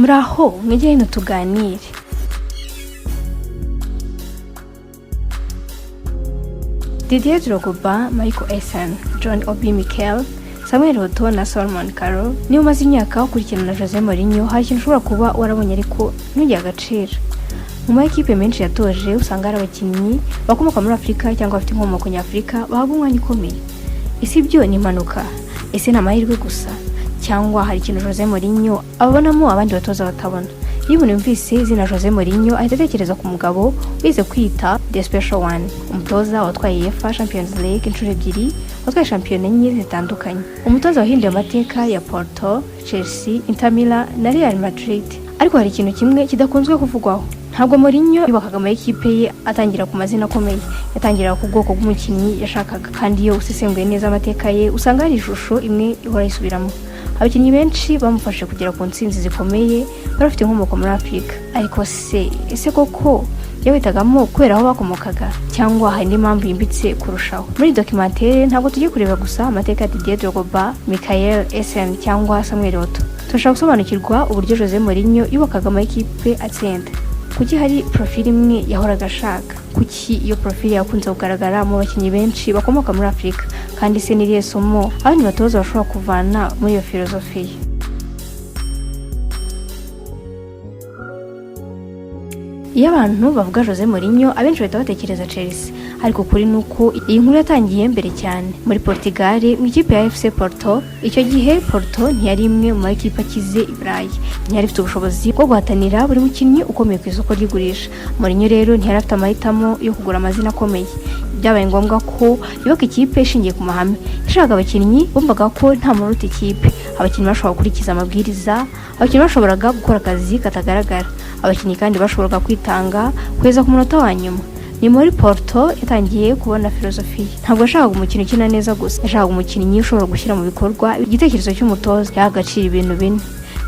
Muraho, mwegere hino tuganire. Didier Drogba, Michael Essien, John Obi Mikel, Samuel Eto'o na Solomon Kalou. Niba umaze imyaka ukurikirana Jose Mourinho, hari ikintu ushobora kuba warabonye ariko ntugire agaciro. Mu ma ekipe menshi yatoje, usanga hari abakinnyi bakomoka muri Afurika cyangwa bafite inkomoko nyafurika bahabwa umwanya ukomeye. Ese ibyo ni impanuka? Ese ni amahirwe gusa, cyangwa hari ikintu Jose Mourinho ababonamo abandi batoza batabona? Iyo umuntu yumvise izina Jose Mourinho, ahita atekereza ku mugabo wize kwita The Special One, umutoza watwaye UEFA Champions League inshuro ebyiri, watwaye shampiyona enye zitandukanye, umutoza wahinduye amateka ya Porto, Chelsea, Inter Milan na Real Madrid. Ariko hari ikintu kimwe kidakunzwe kuvugwaho: ntabwo Mourinho yubakaga ama ekipe ye atangira ku mazina akomeye, yatangiraga ku bwoko bw'umukinnyi yashakaga. Kandi iyo usesenguye neza amateka ye, usanga hari ishusho imwe ihora yisubiramo. Abakinnyi benshi bamufashije kugera ku ntsinzi zikomeye bari bafite inkomoko muri Afurika. Ariko se, ese koko yabitagamo kubera aho bakomokaga, cyangwa hari indi mpamvu yimbitse kurushaho? Muri documentaire ntabwo tugiye kureba gusa amateka ya Didier Drogba, Michael Essien cyangwa Samuel Eto'o. Turashaka gusobanukirwa uburyo Jose Mourinho yubakaga ama ekipe atsinda. Kuki hari profile imwe yahoraga ashaka? Kuki iyo profile yakunze kugaragara mu bakinnyi benshi bakomoka muri Afurika? Kandi se n'irihe somo abandi batoza bashobora kuvana muri iyo filozofiya? Iyo abantu bavuga Jose Mourinho, abenshi bahita batekereza Chelsea, ariko ukuri ni uko iyi nkuru yatangiye mbere cyane muri Portugal, mu ikipe ya FC Porto. Icyo gihe Porto ntiyari imwe mu makipe akize i Burayi, ntiyari ifite ubushobozi bwo guhatanira buri mukinnyi ukomeye ku isoko ry'igurisha. Mourinho rero ntiyari afite amahitamo yo kugura amazina akomeye. Byabaye ngombwa ko yubaka ikipe ishingiye ku mahame. Yashakaga abakinnyi bumvaga ko nta muntu uruta ikipe, abakinnyi bashobora gukurikiza amabwiriza, abakinnyi bashoboraga gukora akazi katagaragara, abakinnyi kandi bashoboraga kwitanga kugeza ku munota wa nyuma. Ni muri Porto yatangiye kubona filozofiya. Ntabwo yashakaga umukino ukina neza gusa, yashakaga umukinnyi ushobora gushyira mu bikorwa igitekerezo cy'umutoza. Yaha agaciro ibintu bine: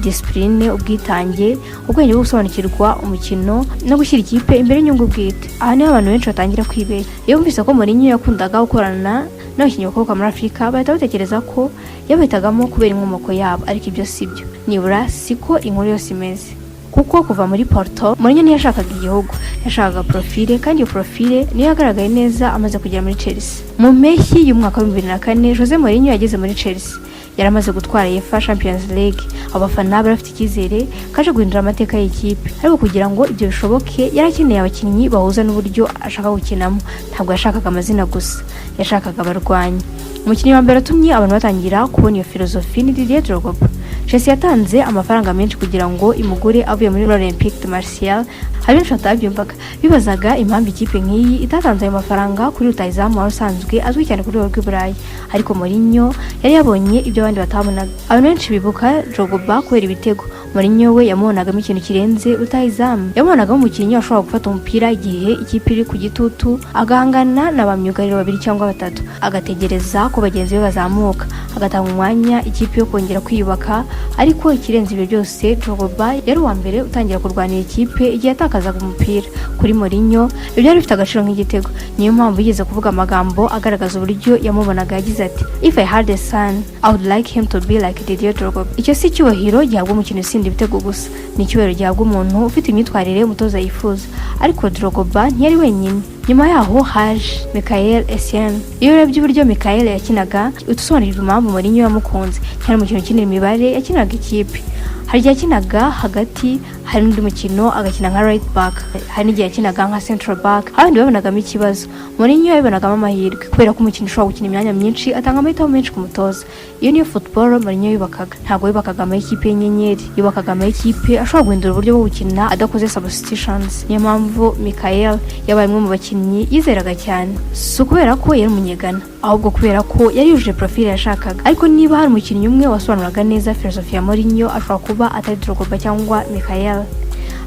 discipline, ubwitange, ubwenge bwo gusobanukirwa umukino no gushyira ikipe imbere y'inyungu bwite. Aha niho abantu benshi batangira kwibeshya. Iyo bumvise ko Mourinho yakundaga gukorana n'abakinnyi bakomoka muri Afurika, bahita batekereza ko yabahitagamo kubera inkomoko yabo, ariko ibyo si byo, nibura siko inkuru yose imeze. Kuko kuva muri Porto, Mourinho ntiyashakaga igihugu, yashakaga profile, kandi iyo profile niyo yagaragaye neza amaze kugera muri Chelsea. Mu mpeshyi y'umwaka wa 2004, Jose Mourinho yageze muri Chelsea yari amaze gutwara UEFA Champions League. Abafana bari bafite icyizere kaje guhindura amateka y'ikipe, ariko kugira ngo ibyo bishoboke yari akeneye abakinnyi bahuza n'uburyo ashaka gukinamo. Ntabwo yashakaga amazina gusa, yashakaga abarwanyi. Umukinnyi wa mbere watumye abantu batangira kubona iyo filozofi ni Didier Drogba. Chelsea yatanze amafaranga menshi kugira ngo imugure avuye muri Olympique de Marseille. Hari benshi batabyumvaga, bibazaga impamvu ikipe nk'iyi itatanze ayo mafaranga kuri rutahizamu wari usanzwe azwi cyane ku rwego rw'i Burayi. Ariko Mourinho yari yabonye ibyo abandi batabonaga. Abantu benshi bibuka Drogba kubera ibitego. Mourinho we yamubonagamo ikintu kirenze rutahizamu. Yamubonagamo umukinnyi washobora gufata umupira igihe ikipe iri ku gitutu, agahangana na ba myugariro babiri cyangwa batatu, agategereza ko bagenzi be bazamuka, agatanga umwanya ikipe yo kongera kwiyubaka. Ariko ikirenze ibyo byose, Drogba yari uwa mbere utangira kurwanira ikipe igihe yatakazaga umupira. Kuri Mourinho ibyo byari bifite agaciro nk'igitego. Niyo mpamvu yigeze kuvuga amagambo agaragaza uburyo yamubonaga. Yagize ati: "If I had a son, I would like him to be like Didier Drogba." Icyo si icyubahiro gihabwa umukino utsinda ibitego gusa, ni icyubahiro gihabwa umuntu ufite imyitwarire umutoza yifuza. Ariko Drogba ntiyari wenyine. Nyuma yaho haje Michael Essien. Iyo urebye uburyo Michael yakinaga, usobanukirwa impamvu Mourinho yamukunze cyane. Umukino ukinira imibare, yakinaga ikipe. Hari igihe yakinaga hagati, hari n'undi mukino agakina nka right back, hari n'igihe yakinaga nka central back. Abandi babonagamo ikibazo, Mourinho yabibonagamo amahirwe, kubera ko umukino ushobora gukina imyanya myinshi atanga amahitamo menshi ku mutoza. Iyo niyo football Mourinho yubakaga. Ntabwo yubakaga amakipe y'inyenyeri, yubakaga amakipe ashobora guhindura uburyo bwo gukina adakoze substitutions. Niyo mpamvu Michael yabaye umwe mu bakinnyi yizeraga cyane, si ukubera ko yari umunyegana, ahubwo kubera ko yari yujuje profile yashakaga. Ariko niba hari umukinnyi umwe wasobanuraga neza filozofi ya Mourinho, ashobora kuba atari Drogba cyangwa Michael,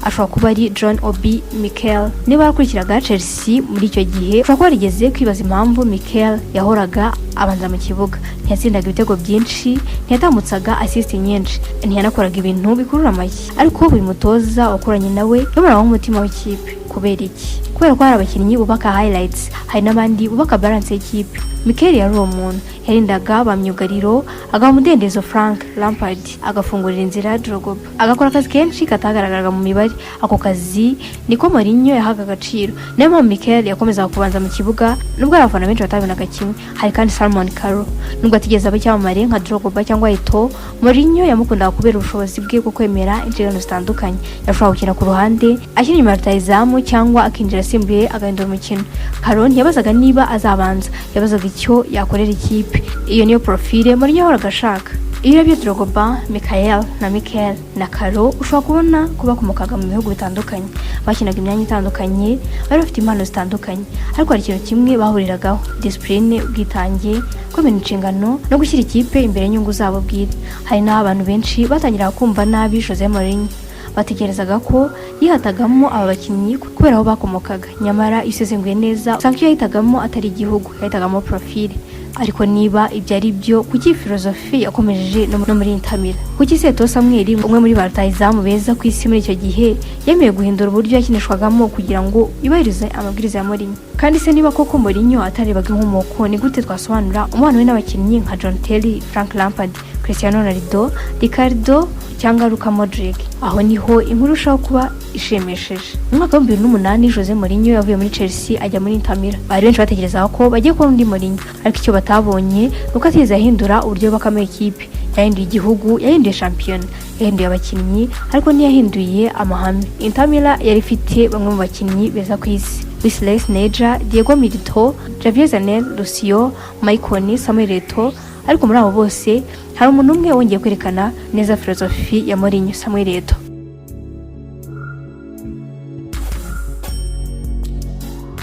ashobora kuba ari John Obi Mikel. Niba yarakurikiraga Chelsea muri icyo gihe, ushobora kuba warigeze kwibaza impamvu Mikel yahoraga abanza mu kibuga. Ntiyatsindaga ibitego byinshi, ntiyatambutsaga assist nyinshi, ntiyanakoraga ibintu bikurura amashyi, ariko buri mutoza wakoranye nawe yabonaga nk'umutima w'ikipe. Kubera iki? Kubera ko hari abakinnyi bubaka highlights, hari n'abandi bubaka balance y'ikipe. Mikel yari uwo muntu. Yarindaga ba myugariro, agaha umudendezo Frank Lampard, agafungurira inzira Drogba, agakora akazi kenshi katagaragaraga mu mibare. Ako kazi niko Mourinho yahaga agaciro. Niyo mpamvu Mikel yakomezaga kubanza mu kibuga nubwo hari abafana benshi batabibonaga kimwe. Hari kandi Salomon Kalou. Nubwo atigeze aba icyamamare nka Drogba cyangwa Eto'o, Mourinho yamukundaga kubera ubushobozi bwe bwo kwemera inshingano zitandukanye. Yashobora gukina ku ruhande, akina inyuma ya rutahizamu, cyangwa akinjira asimbuye agahindura umukino. Kalou ntiyabazaga niba azabanza, yabazaga icyo yakorera ikipe. Iyo niyo profile Mourinho yahoraga ashaka. Iyo urebye Drogba, Michael na Mikel na Kalou, ushobora kubona ko bakomokaga mu bihugu bitandukanye, bakinaga imyanya itandukanye, bari bafite impano zitandukanye, ariko hari ikintu kimwe bahuriragaho: discipline, ubwitange, kwemera inshingano no gushyira ikipe imbere y'inyungu zabo bwite. Hari n'aho abantu benshi batangiraga kumva nabi Jose Mourinho. Batekerezaga ko yihatagamo aba bakinnyi kubera aho bakomokaga. Nyamara iyo usesenguye neza, usanga icyo yahitagamo atari igihugu, yahitagamo profile. Ariko niba ibyo ari byo, kuki filozofi yakomeje no muri Inter Milan? Kuki Eto'o Samuel, umwe muri ba rutahizamu beza ku isi muri icyo gihe, yemeye guhindura uburyo yakinishwagamo kugira ngo yubahirize amabwiriza ya Mourinho? Kandi se niba koko Mourinho atarebaga inkomoko, ni gute twasobanura umubano we n'abakinnyi nka John Terry, Frank Lampard, Cristiano Ronaldo, Ricardo cyangwa Luka Modric? Aho niho inkuru irushaho kuba ishimishije. Mu mwaka wa 2008, Jose Mourinho yavuye muri Chelsea ajya muri Inter Milan. Bari benshi batekerezaga ko bagiye kubona undi Mourinho, ariko icyo batabonye ni uko atigeze ahindura uburyo yubakamo ikipe. Yahinduye igihugu, yahinduye shampiyona, yahinduye abakinnyi, ariko ntiyahinduye amahame. Inter Milan yari ifite bamwe mu bakinnyi beza ku isi: Wesley Sneijder, Diego Milito, Javier Zanetti, Lucio, Maicon, Samuel Eto'o. Ariko muri abo bose hari umuntu umwe wongeye kwerekana neza filozofi ya Mourinho: Samuel Eto'o.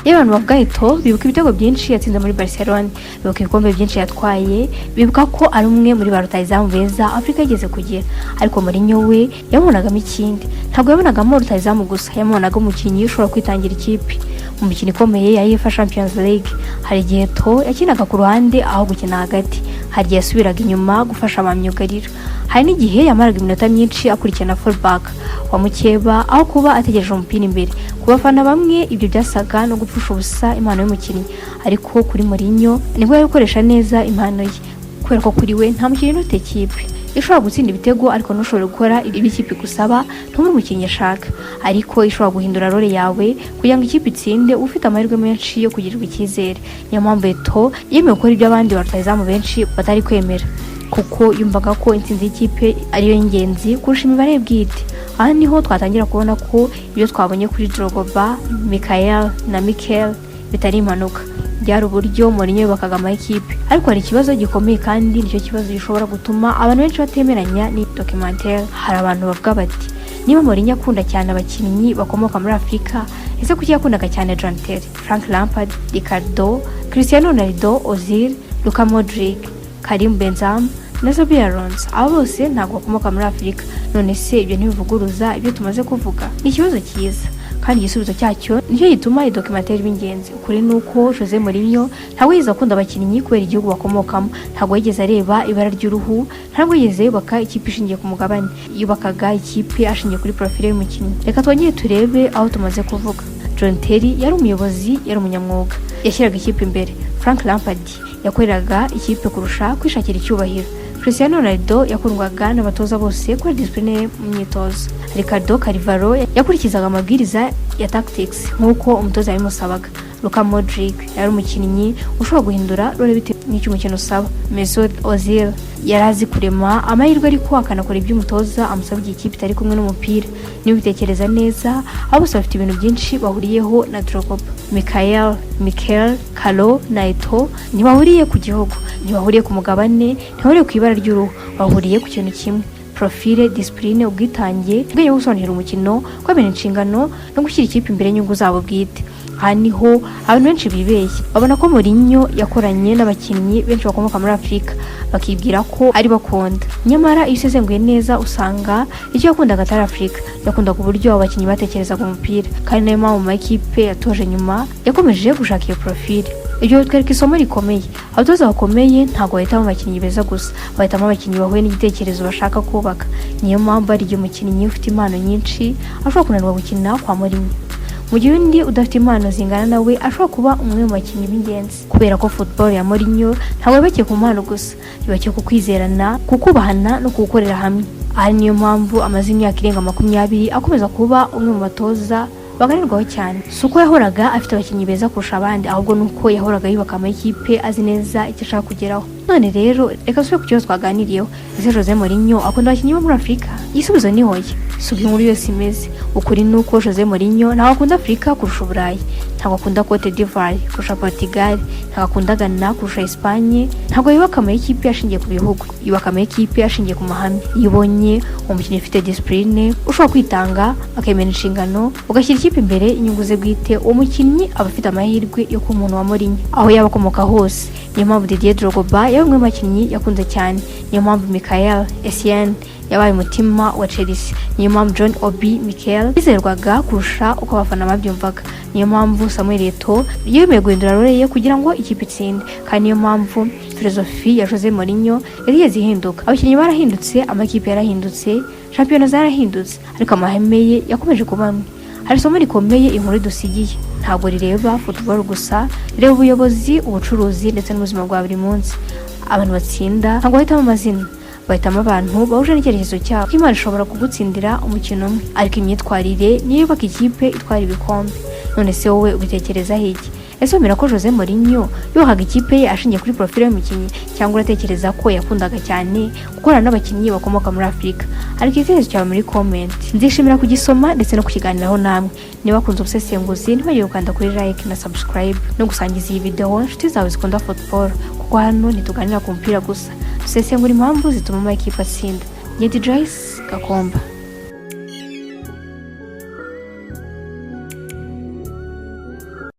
Iyo abantu bavuga Eto'o, bibuka ibitego byinshi yatsinze muri Barcelona, bibuka ibikombe byinshi yatwaye, bibuka ko ari umwe muri ba rutahizamu beza Afurika yigeze kugira. Ariko Mourinho we yamubonagamo ikindi. Ntabwo yabonagamo rutahizamu gusa, yamubonaga umukinnyi ushobora kwitangira ikipe. Mu mikino ikomeye ya UEFA Champions League, hari igihe Eto'o yakinaga ku ruhande aho gukina hagati, hari igihe yasubiraga inyuma gufasha ba myugariro, hari n'igihe yamaraga iminota myinshi akurikirana fullback wa mukeba aho kuba ategereje umupira imbere. Ku bafana bamwe, ibyo byasaga no gupfusha ubusa impano y'umukinnyi, ariko kuri Mourinho nibwo yari gukoresha neza impano ye, kubera ko kuri we nta mukinnyi uruta ikipe. Ishobora gutsinda ibitego ariko ntushobore gukora ibyo ikipe igusaba, ntube umukinnyi ashaka. Ariko ishobora guhindura role yawe kugira ngo ikipe itsinde, ufite amahirwe menshi yo kugirirwa icyizere. Niyo mpamvu Eto'o yemeye gukora ibyo abandi ba rutahizamu benshi batari kwemera, kuko yumvaga ko intsinzi y'ikipe ariyo y'ingenzi kurusha imibare ye bwite. Aha niho twatangira kubona ko ibyo twabonye kuri Drogba, Michael na Mikel bitari impanuka, byari uburyo Mourinho yubakaga amakipe. Ariko hari ikibazo gikomeye, kandi nicyo kibazo gishobora gutuma abantu benshi batemeranya ni documentaire. Hari abantu bavuga bati: "Niba Mourinho akunda cyane abakinnyi bakomoka muri Afurika, ese kuki yakundaga cyane John Terry, Frank Lampard, Ricardo, Cristiano Ronaldo, Ozil, Luka Modric, Karim Benzema na Xabi Alonso? Abo bose ntabwo bakomoka muri Afurika. None se ibyo ntibivuguruza ibyo tumaze kuvuga?" Ni ikibazo cyiza, kandi igisubizo cyacyo nicyo gituma iyi documentaire iba ingenzi. Ukuri ni uko Jose Mourinho ntabwo yigeze akunda abakinnyi kubera igihugu bakomokamo, ntabwo yigeze areba ibara ry'uruhu, ntabwo yigeze yubaka ikipe ishingiye ku mugabane. Yubakaga ikipe ashingiye kuri profile y'umukinnyi. Reka twongere turebe aho tumaze kuvuga. John Terry yari umuyobozi, yari umunyamwuga, yashyiraga ikipe imbere. Frank Lampard yakoreraga ikipe kurusha kwishakira icyubahiro. Cristiano Ronaldo yakundwaga n'abatoza bose kubera discipline ye mu myitozo. Ricardo Carvalho yakurikizaga amabwiriza ya tactics nk'uko umutoza yabimusabaga. Luka Modric yari umukinnyi ushobora guhindura role bitewe n'icyo umukino usaba. Mesut Ozil yari azi kurema amahirwe, ariko akanakora ibyo umutoza amusaba igihe ikipe itari kumwe n'umupira. Niba ubitekereza neza, abo bose bafite ibintu byinshi bahuriyeho na Drogba, Michael, Mikel, Kalou na Eto'o. Ntibahuriye ku gihugu, ntibahuriye ku mugabane, ntibahuriye ku ibara ry'uruhu. Bahuriye ku kintu kimwe: profile, discipline, ubwitange, ubwenge bwo gusobanukirwa umukino, kwemera inshingano no gushyira ikipe imbere y'inyungu zabo bwite. Aha niho abantu benshi bibeshya. Babona ko Mourinho yakoranye n'abakinnyi benshi bakomoka muri Afurika, bakibwira ko ari bakunda. Nyamara iyo usesenguye neza, usanga icyo yakundaga atari Afurika, yakundaga uburyo abo bakinnyi batekerezaga umupira. Kandi nayo mpamvu mu makipe yatoje nyuma yakomeje gushaka iyo profile. Ibyo bitwereka isomo rikomeye: abatoza bakomeye ntabwo bahitamo abakinnyi beza gusa, bahitamo abakinnyi bahuye n'igitekerezo bashaka kubaka. Niyo mpamvu hari igihe umukinnyi ufite impano nyinshi ashobora kunanirwa gukina kwa Mourinho. mu gihe undi udafite impano zingana nawe ashobora kuba umwe mu bakinnyi b'ingenzi, kubera ko football ya Mourinho ntabwo yubakiye ku mpano gusa, yubakiye ku kwizerana, ku kubahana no ku gukorera hamwe. Aha niyo mpamvu amaze imyaka irenga 20 akomeza kuba umwe mu batoza baganirwaho cyane. Si uko yahoraga afite abakinnyi beza kurusha abandi, ahubwo ni uko yahoraga yubaka amakipe azi neza icyo ashaka kugeraho. None rero reka dusubire ku kibazo twaganiriyeho: ese Jose Mourinho akunda abakinnyi bo muri Afurika? Igisubizo ni hoya, si uko inkuru yose imeze. Ukuri ni uko Jose Mourinho ntabwo akunda Afurika kurusha Uburayi, ntabwo akunda Cote d'Ivoire kurusha Portugal, ntabwo akunda Ghana kurusha Espagne. Ntabwo yubaka amakipe ashingiye ku bihugu, yubaka amakipe ashingiye ku mahame. Iyo ubonye umukinnyi ufite discipline, ushobora kwitanga, akemera inshingano, ugashyira ikipe imbere inyungu ze bwite, uwo mukinnyi aba afite amahirwe yo kuba umuntu wa Mourinho aho yaba akomoka hose. Niyo mpamvu Didier Drogba yabaye umwe mu bakinnyi yakunze cyane, niyo mpamvu Michael Essien yabaye umutima wa Chelsea, niyo mpamvu John Obi Mikel yizerwaga kurusha uko abafana babyumvaga, niyo mpamvu Samuel Eto'o yemeye guhindura role ye kugira ngo ikipe itsinde, kandi niyo mpamvu filozofi ya Jose Mourinho yarigeze ihinduka. Abakinnyi barahindutse, amakipe yarahindutse, shampiyona zarahindutse, ariko amahame ye yakomeje kuba amwe. Hari isomo rikomeye inkuru idusigiye. Ntabwo rireba football gusa, rireba ubuyobozi, ubucuruzi ndetse n'ubuzima bwa buri munsi. Abantu batsinda ntabwo bahitamo amazina, bahitamo abantu bahuje n'icyerekezo cyabo. Imana ishobora kugutsindira umukino umwe, ariko imyitwarire niyo yubaka ikipe itwara ibikombe. None se wowe ubitekerezaho iki? Ese wemera ko Jose Mourinho yubakaga ikipe ye ashingiye kuri profile y'umukinnyi, cyangwa uratekereza ko yakundaga cyane gukorana n'abakinnyi bakomoka muri Afurika? Ariko igitekerezo cyawe muri comment, nzishimira kugisoma ndetse no kukiganiraho namwe. Niba wakunze ubusesenguzi, ntiwibagirwe gukanda kuri like na subscribe no gusangiza iyi video inshuti zawe zikunda football, kuko hano ntituganira ku mupira gusa, dusesengura impamvu zituma amakipe atsinda. Nyedi Joyce Gakomba.